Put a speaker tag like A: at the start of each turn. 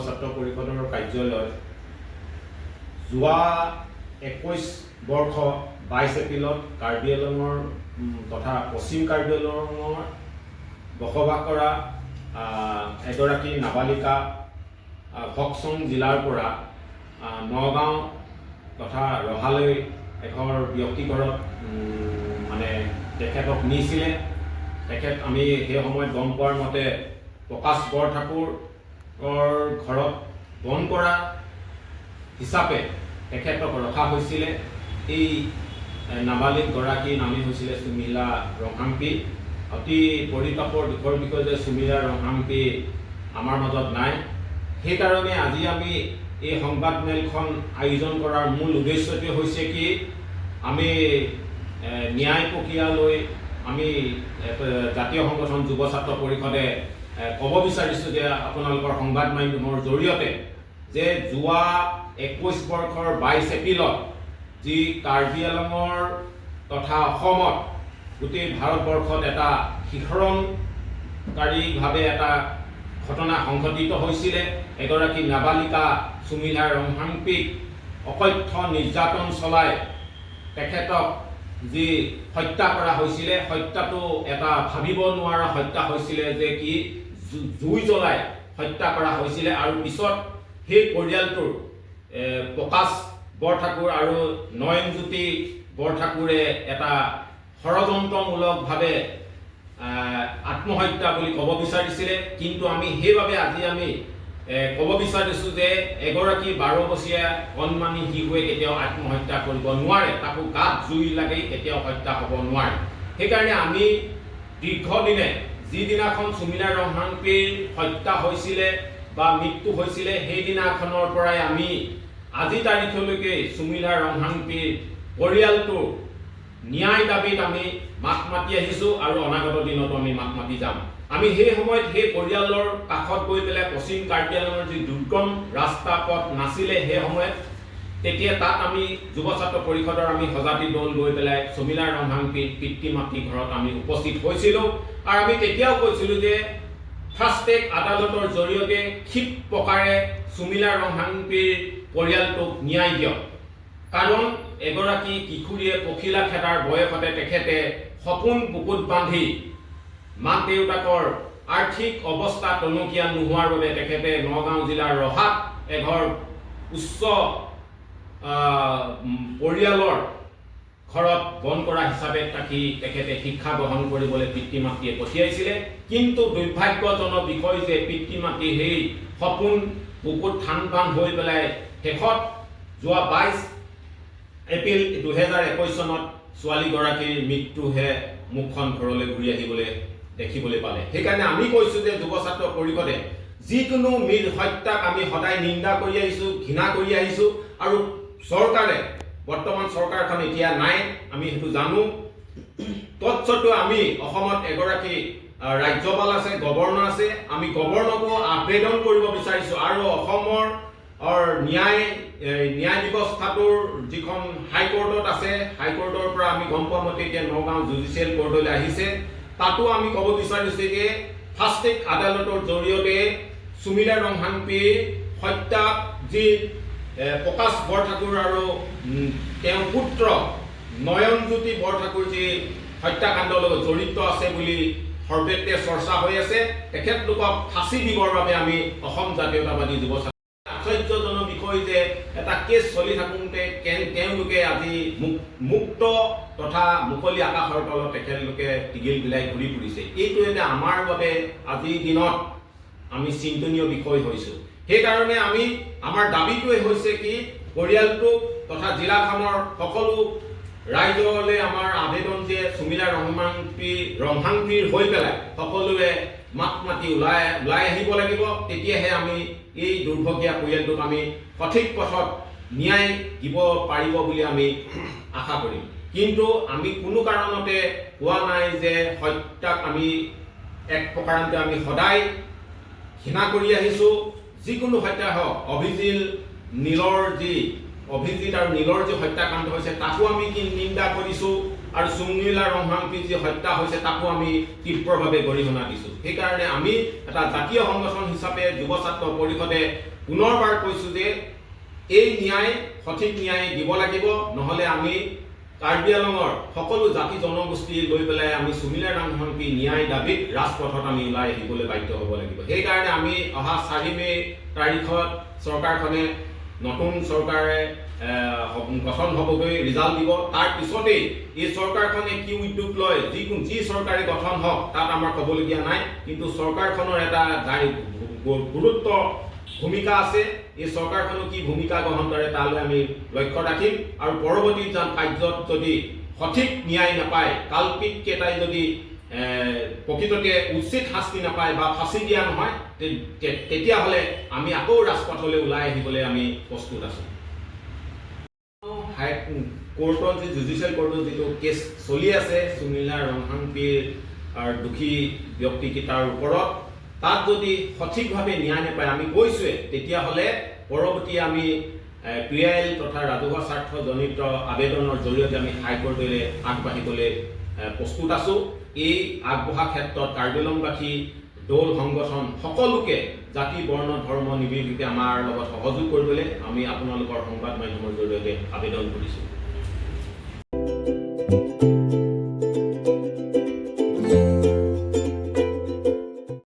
A: ছাত্ৰ পৰিষদৰ কাৰ্যালয়ত যোৱা 21 বৰ্ষ 22 এপ্ৰিলত কাৰ্বি আংলঙৰ তথা পশ্চিম কাৰ্বি আংলঙৰ বসবাস কৰা এগৰাকী নাবালিকা ফকচং জিলাৰ পৰা নগাঁও তথা ৰহালৈ এঘৰ ব্যক্তি ঘৰত মানে তেখেতক নিছিলে। তেখেত আমি সেই সময়ত গম পোৱাৰ মতে প্ৰকাশ বৰঠাকুৰৰ ঘৰত বন কৰা হিচাপে তেখেতক ৰখা হৈছিলে। এই নাবালিক গৰাকীৰ নামেই হৈছিলে সুমিলা ৰংহাংপি। অতি পৰিতাপৰ দুখৰ বিষয় যে সুমিলা ৰংহাংপি আমাৰ মাজত নাই। সেইকাৰণে আজি আমি এই সংবাদমেলখন আয়োজন কৰাৰ মূল উদ্দেশ্যটোৱে হৈছে কি, আমি ন্যায় প্ৰক্ৰিয়ালৈ আমি জাতীয় সংগঠন যুৱ ছাত্ৰ পৰিষদে ক'ব বিচাৰিছোঁ যে আপোনালোকৰ সংবাদ মাধ্যমৰ জৰিয়তে যে যোৱা 21 বৰ্ষৰ 22 এপ্ৰিলত যি কাৰ্বি আংলঙৰ তথা অসমত, গোটেই ভাৰতবৰ্ষত এটা শিহৰণকাৰীভাৱে এটা ঘটনা সংঘটিত হৈছিলে, এগৰাকী নাবালিকা সুমিলা ৰংহাংপিক অকথ্য নিৰ্যাতন চলাই তেখেতক যি হত্যা কৰা হৈছিলে, হত্যাটো এটা ভাবিব নোৱাৰা হত্যা হৈছিলে যে কি জুই জ্বলাই হত্যা কৰা হৈছিলে। আৰু পিছত সেই পৰিয়ালটোৰ প্ৰকাশ বৰঠাকুৰ আৰু নয়নজ্যোতি বৰঠাকুৰে এটা ষড়যন্ত্ৰমূলকভাৱে আত্মহত্যা বুলি ক'ব বিচাৰিছিলে। কিন্তু আমি সেইবাবে আজি আমি ক'ব বিচাৰিছোঁ যে এগৰাকী 12 বছৰীয়া কণমানি শিশুৱে কেতিয়াও আত্মহত্যা কৰিব নোৱাৰে, তাকো গাত জুই লাগি কেতিয়াও হত্যা হ'ব নোৱাৰে। সেইকাৰণে আমি দীৰ্ঘদিনে যিদিনাখন সুমিলা ৰংহাংপিৰ হত্যা হৈছিলে বা মৃত্যু হৈছিলে, সেইদিনাখনৰ পৰাই আমি আজি তাৰিখলৈকে সুমিলা ৰংহাংপিৰ পৰিয়ালটোৰ ন্যায় দাবীত আমি মাত মাতি আহিছোঁ আৰু অনাগত দিনতো আমি মাত মাতি যাম। আমি সেই সময়ত সেই পৰিয়ালৰ কাষত গৈ পেলাই পশ্চিম কাৰ্বি আংলঙৰ যি দুৰ্গম ৰাস্তা পথ নাছিলে সেই সময়ত, তেতিয়া তাত আমি যুৱ ছাত্ৰ পৰিষদৰ আমি সজাতি দল গৈ পেলাই সুমিলা ৰংহাংপিৰ পিতৃ মাতৃ ঘৰত আমি উপস্থিত হৈছিলোঁ। আৰু আমি তেতিয়াও কৈছিলোঁ যে ফাষ্ট ট্ৰেক আদালতৰ জৰিয়তে ক্ষীপ্ৰতাৰে সুমিলা ৰংহাংপিৰ পৰিয়ালটোক ন্যায় দিয়ক। কাৰণ এগৰাকী কিশোৰীয়ে পখিলা খেদাৰ বয়সতে তেখেতে সপোন বুকুত বান্ধি মাক দেউতাকৰ আৰ্থিক অৱস্থা টনকিয়াল নোহোৱাৰ বাবে তেখেতে নগাঁও জিলাৰ ৰহাত এঘৰ উচ্চ পৰিয়ালৰ ঘৰত বন কৰা হিচাপে থাকি তেখেতে শিক্ষা গ্ৰহণ কৰিবলৈ পিতৃ মাতৃয়ে পঠিয়াইছিলে। কিন্তু দুৰ্ভাগ্যজনক বিষয় যে পিতৃ মাতৃ সেই সপোন বুকুত থান বান হৈ পেলাই শেষত যোৱা 22 এপ্ৰিল 2021 চনত ছোৱালীগৰাকীৰ মৃত্যুহে মুখখন ঘৰলৈ ঘূৰি আহিবলৈ দেখিবলৈ পালে। সেইকাৰণে আমি কৈছোঁ যে যুৱ ছাত্ৰ পৰিষদে যিকোনো মৃত হত্যাক আমি সদায় নিন্দা কৰি আহিছোঁ, ঘৃণা কৰি আহিছোঁ। আৰু চৰকাৰে, বৰ্তমান চৰকাৰখন এতিয়া নাই, আমি সেইটো জানো। তৎসত্বেও আমি অসমত এগৰাকী ৰাজ্যপাল আছে, গভৰ্ণৰ আছে, আমি গভৰ্ণৰকো আবেদন কৰিব বিচাৰিছোঁ। আৰু অসমৰ ন্যায় ব্যৱস্থাটোৰ যিখন হাইকোৰ্টত আছে, হাইকোৰ্টৰ পৰা আমি গম পোৱা মতে এতিয়া নগাঁও জুডিচিয়েল কোৰ্টলৈ আহিছে। তাতো আমি ক'ব বিচাৰিছোঁ যে ফাষ্ট ট্ৰেক আদালতৰ জৰিয়তে সুমিলা ৰংহাংপিৰ হত্যাত যি প্ৰকাশ বৰঠাকুৰ আৰু তেওঁৰ পুত্ৰ নয়নজ্যোতি বৰঠাকুৰ যি হত্যাকাণ্ডৰ লগত জড়িত আছে বুলি সৰ্বত্ৰে চৰ্চা হৈ আছে, তেখেতলোকক ফাঁচি দিবৰ বাবে আমি অসম জাতীয়তাবাদী যুৱ ছাত্ৰ। আশ্চৰ্যজনক বিষয় যে এটা কেছ চলি থাকোঁতে তেওঁলোকে আজি মুক্ত তথা মুকলি আকাশৰ তলত তেখেতলোকে টিঘিল ঘিলাই ঘূৰি ফুৰিছে। এইটো এটা আমাৰ বাবে আজিৰ দিনত আমি চিন্তনীয় বিষয় হৈছোঁ। সেইকাৰণে আমি আমাৰ দাবীটোৱে হৈছে কি, পৰিয়ালটোক তথা জিলাখনৰ সকলো ৰাইজলৈ আমাৰ আবেদন যে সুমিলা ৰংহাংপিৰ হৈ পেলাই সকলোৱে মাত মাতি ওলাই ওলাই আহিব লাগিব। তেতিয়াহে আমি এই দুৰ্ভগীয়া পৰিয়ালটোক আমি সঠিক পথত ন্যায় দিব পাৰিব বুলি আমি আশা কৰিম। কিন্তু আমি কোনো কাৰণতে কোৱা নাই যে হত্যাক আমি এক প্ৰকাৰান্তে আমি সদায় ঘৃণা কৰি আহিছোঁ। যিকোনো হত্যা হওক, অভিজিত আৰু নীলৰ যি হত্যাকাণ্ড হৈছে, তাকো আমি কি নিন্দা কৰিছোঁ। আৰু চুঙিলা ৰংহাংপি যি হত্যা হৈছে, তাকো আমি তীব্ৰভাৱে গৰিহণা দিছোঁ। সেইকাৰণে আমি এটা জাতীয় সংগঠন হিচাপে যুৱ ছাত্ৰ পৰিষদে পুনৰবাৰ কৈছোঁ যে এই ন্যায়, সঠিক ন্যায় দিব লাগিব। নহ'লে আমি কাৰ্বি আংলঙৰ সকলো জাতি জনগোষ্ঠী লৈ পেলাই আমি চুমিলা ৰংহাংপি ন্যায় দাবীত ৰাজপথত আমি ওলাই আহিবলৈ বাধ্য হ'ব লাগিব। সেইকাৰণে আমি অহা 4 মে' তাৰিখত চৰকাৰখনে, নতুন চৰকাৰে গঠন হ'বগৈ, ৰিজাল্ট দিব। তাৰ পিছতেই এই চৰকাৰখনে কি উদ্যোগ লয়, যিকোনো যি চৰকাৰে গঠন হওক তাত আমাৰ ক'বলগীয়া নাই, কিন্তু চৰকাৰখনৰ এটা গুৰুত্ব ভূমিকা আছে। এই চৰকাৰখনো কি ভূমিকা গ্ৰহণ কৰে তালৈ আমি লক্ষ্য ৰাখিম। আৰু পৰৱৰ্তী কাৰ্যত যদি সঠিক ন্যায় নাপায়, কালপিট কেইটাই যদি প্ৰকৃততে উচিত শাস্তি নাপায় বা ফাঁচি দিয়া নহয়, তেতিয়াহ'লে আমি আকৌ ৰাজপথলৈ ওলাই আহিবলৈ আমি প্ৰস্তুত আছোঁ। হাই কোৰ্টত যি জুডিচিয়েল কোৰ্টত যিটো কেছ চলি আছে সুনীলা ৰংহাংপিৰ আৰু দোষী ব্যক্তিকেইটাৰ ওপৰত, তাত যদি সঠিকভাৱে ন্যায় নাপায়, আমি কৈছোৱে, তেতিয়াহ'লে পৰৱৰ্তী আমি পি আই এল তথা ৰাজহুৱা স্বাৰ্থজনিত আবেদনৰ জৰিয়তে আমি হাইকোৰ্টলৈ আগবাঢ়িবলৈ প্ৰস্তুত আছোঁ। এই আগবঢ়া ক্ষেত্ৰত কাৰ্বি আংলংবাসী দল সংগঠন সকলোকে জাতি বৰ্ণ ধৰ্ম নিৰ্বিশেষে আমাৰ লগত সহযোগ কৰিবলৈ আমি আপোনালোকৰ সংবাদ মাধ্যমৰ জৰিয়তে আবেদন কৰিছোঁ।